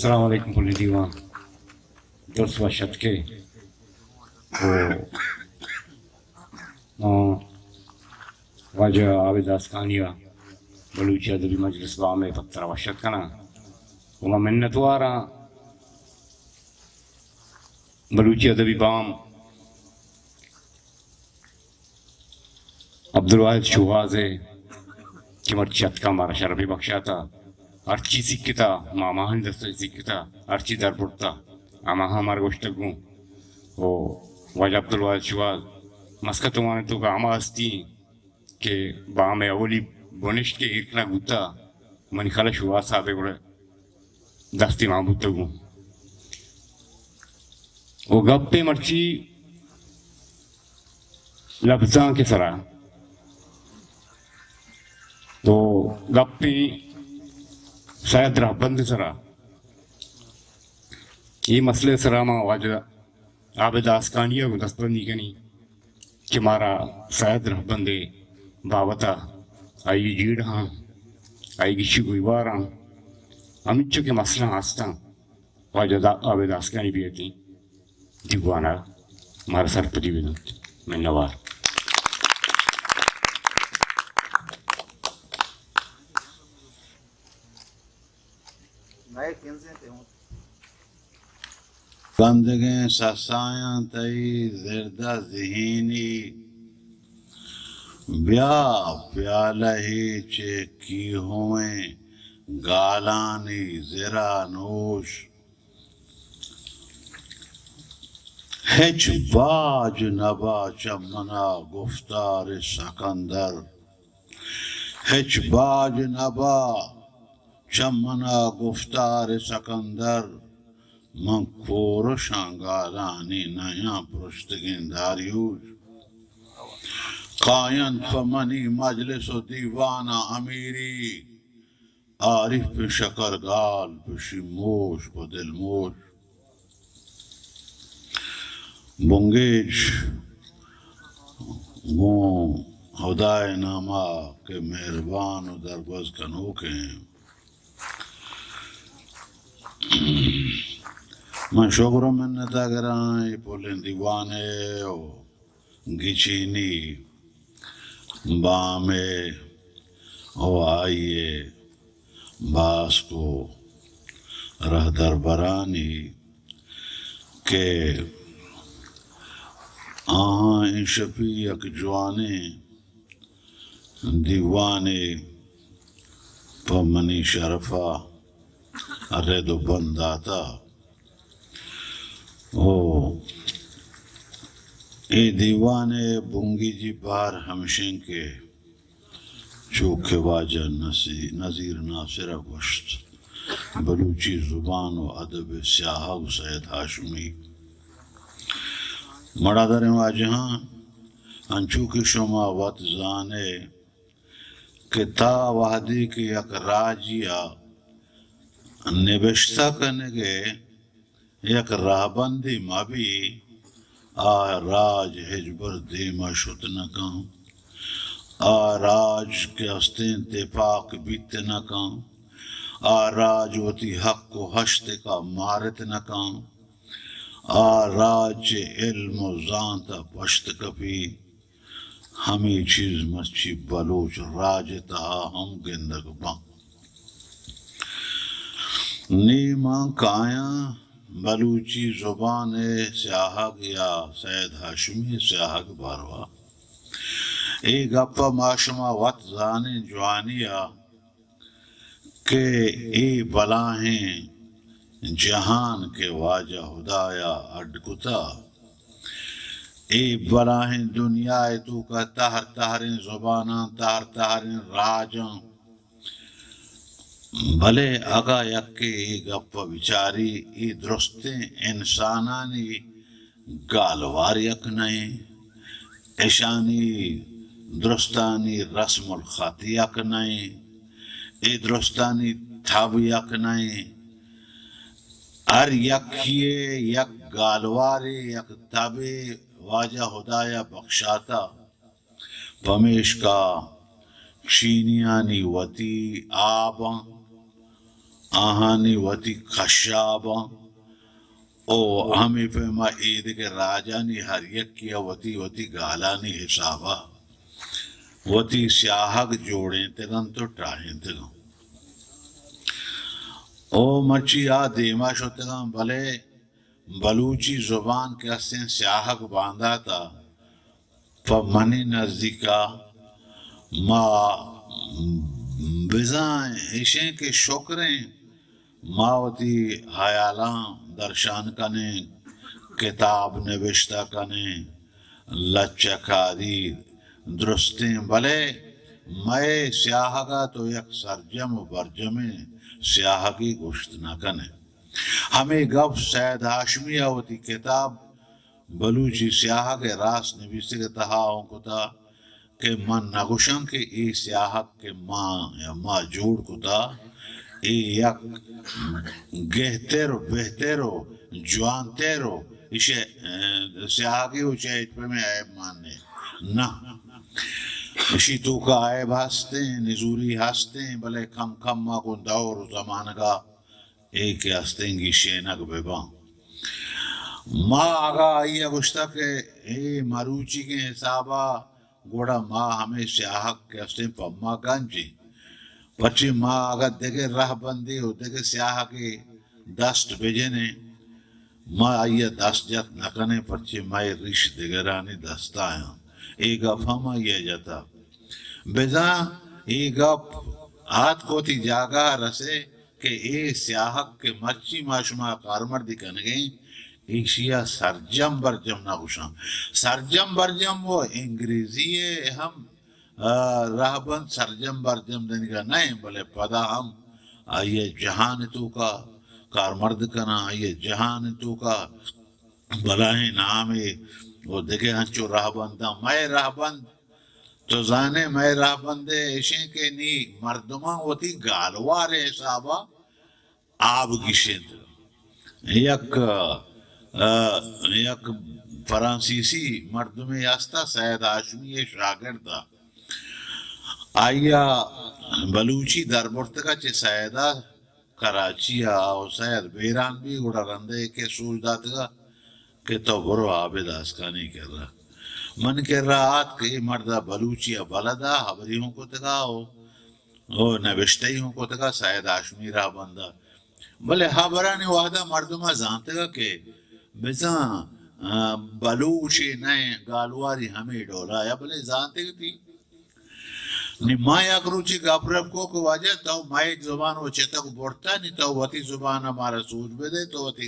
السلام علیکم پلیں دیوان، درست وش اتکے۔ او، آ، واجہ عابد آسکانی ءَ بلوچی ادبی مجلس بام ءِ پتر ءَ وش اتک کناں۔ و من منتواراں بلوچی ادبی بام عبدالواحد شوہاز ءَ کہ مرچی اتکا مارا شرفے بخشاتا، ہرچی سکتا ما ہماہانی دست ءَ سکتا، ہرچی در برتا ہماہاں مارا گوشتگ گوں۔ او واجہ عبدالواحد شوہاز مسکت وان ءِ توکا ہما ہستی کہ بام ءِ اولی بنشت کہ ایر کنگ بوتا، منی خیال ءَ شوہاز صاحب ءِ گڑا دستی مان بوتگ اوں۔ و گپے مرچی لبزانک ءِ سرا، تو گپے سید رہبند ءِ سرا، اے مسئلہ ءِ سرا ما واجہ عابد آسکانی ءَ گوں دستبندی کنیں کہ مارا سید رہبند ءِ بابت ءَ آئی ءِ جیڑہاں، آئی ءِ گیشی گویواراں، ہمینچو کہ مسئلہ ہستاں، واجہ دا-، عابد آسکانی بیتیں دیوان ءَ مارا سرپدی بدنت۔ منوار۔ بندگیں سسایاں تئی زرد ءُ ذہینی، بیا پیالہ ئے چہ کیہوئیں گالانی زرا نوش۔ ہچ باج نبا چہ منا گفتار سکندر، ہچ باج نبا چہ منا گفتار سکندر، من کورشاں گالانی نیاں پرشتگیں داریوش۔ کاینت پہ منی مجلس و دیوان ءَ امیری، عارف پہ شکرگال، پہ شیموش، پہ دلموش۔ بنگیج گوں ہدائے ناما کہ مہربان و درگوز کنوکیں۔ من شگر و منت ءَ گراں اے پلیں دیوانے و گچینی بام ءَ و آئی ءِ باسک و رہدربرانی کہ آہاں انشپی یک جوانیں دیوانے پہ منی شرف ءَ رد و بند داتا۔ او اے دیوان ءِ بنگیجی بہر ہمشیں کہ چو کہ واجہ نصی-، نذیر ناصر ءَ گوشت، بلوچی زبان و ادب ءِ سیاہگ سید ہاشمی۔ مڑادریں واجہاں، انچو کہ شما وت زان ئے کہ تا وہدے کہ یک راجی ءَ نبشتہ کنگ ءِ یک رہبندے مہ بی، آ راج ہچبر دیم ءَ شت نہ کن۔ آ راج کہ استیں تپاک بیت نہ کن۔ آ راج وتی حق و ہشتک ءَ مارت نہ کن۔ آ راج چہ علم و زانت ءَ پشت کپی۔ ہمے چیز مرچی بلوچ راج ءِ تہا ہم گندگ باں۔ نی من کایاں بلوچی زبان ءِ سیاہگ یا سید ہاشمی ءِ سیاہگ باروا۔ اے گپ ءَ ما شما وت زانیں جوانی ءَ کہ اے بلاہیں جہان کہ واجہ ہدایا اڈ کتا، اے بلاہیں دنیا ءِ توکا تہر تہریں زباناں، تہر تہریں راجاں، بلے اگاں یکے اے گپ ءَ بچاری، اے درستیں انسانانی گالوار یک نہ ایں، اشانی درستانی رسم الخط یک نہ ایں، اے درستانی تب یک نہ ایں۔ ہر یکے ءَ یک گالوارے، یک تبے واجہ ہدایا بخشاتا۔ پمیشکا چینیانی وتی آباں، آہانی وتی کشاباں، او ہمے پیما ایدگہ راجانی ہر یکے ء وتی وتی گالانی حساب ء وتی سیاہگ جوڑینتگ انت و ٹاہینتگ انت۔ او مرچی آ دیما شتگ انت، بلے بلوچی زبان کہ استیں سیاہگ باندات ء پہ منی نزیکا ما بزاں ایشیں کہ شکریں ما وتی ہیالاں درشان کنیں، کتاب نبشتہ کنیں، لچہ کاری درستیں، بلے مئے سیاہگ ء تو یک سرجم و برجمیں سیاہگے گوشت نہ کنئے۔ ہمے گپ سید ہاشمی ء وتی کتاب بلوچی سیاہگ ء راست نبیسگ ء تہا اوں کتا کہ من نہ گوشاں کہ اے سیاہگ کہ ما، ما جوڑ کتا، اے یک گہتر و بہتر و جوانتر و ایشی، ء، سیاہگے و چہ ہچ پیمیں عیب مان نے۔ نہ، ایشی توکا عیب ہستیں، نزوری ہستیں، بلے کم کم ما گوں دور و زمانگا اے کہ ہستیں گیشینگ بہ باں۔ ما اگاں آئی ء گوشتہ کہ اے مروچیگیں حساب ء گڑا ما ہمے سیاہگ کہ استیں پہ ما گنج انت، پرچے ما اگاں دگہ رہبندے و دگہ سیاہگے دست بجنیں، ما آئی ء دست جت نہ کنیں، پرچے مئے ریش دگرانی دست ء انت۔ اے گپ ہم آئی ء جتہ۔ بزاں اے گپ آتک وتی جاگہ ء رسے کہ اے سیاہگ کہ مرچی ما شما کارمردی کنگیں، ایشی ء سرجم برجم نہ گوشاں۔ سرجم برجم و انگریزی ء ہم، ء، رہبند سرجم برجم دنیگا نہ انت، بلے پدا ہم آئی ء جہان توکا کارمرد کناں، آئی ء جہان توکا بلاہیں نامے و دگہ انچو رہبنداں۔ مئے رہبند تو زانے مئے رہبند ء ایشیں کہ نی مردماں وتی گالوار ء حساب ء آب گیشینت۔ یک، ء، یک فرانسیسی مردمے ہست ء سید ہاشمی ء شاگرد ء آئی ء بلوچی دربرتگ ء چہ سید ء کراچی ء او سید بیران بی گڑا رندے کہ سوج داتگ ء کہ تو برو عابد آسکانی کرا۔ من کرا آتک، اے مرد ء بلوچی ء بلد ء ہبری ہوں کتگ ء او، او نبشتہی ہوں کتگ ء سید ہاشمی رہبند ء۔ بلے ہبرانی وہد ء مردم ء زانتگ ء کہ بزاں، ء، بلوچے نہ گالواری ہمے ڈولا یا بلے زانتگ تی۔ نی ما یک روچے گپ رپ کو کہ واجہ تو مئے زبان و چتگ برتا، نی تو وتی زبان ء مارا سوج بدے، تو وتی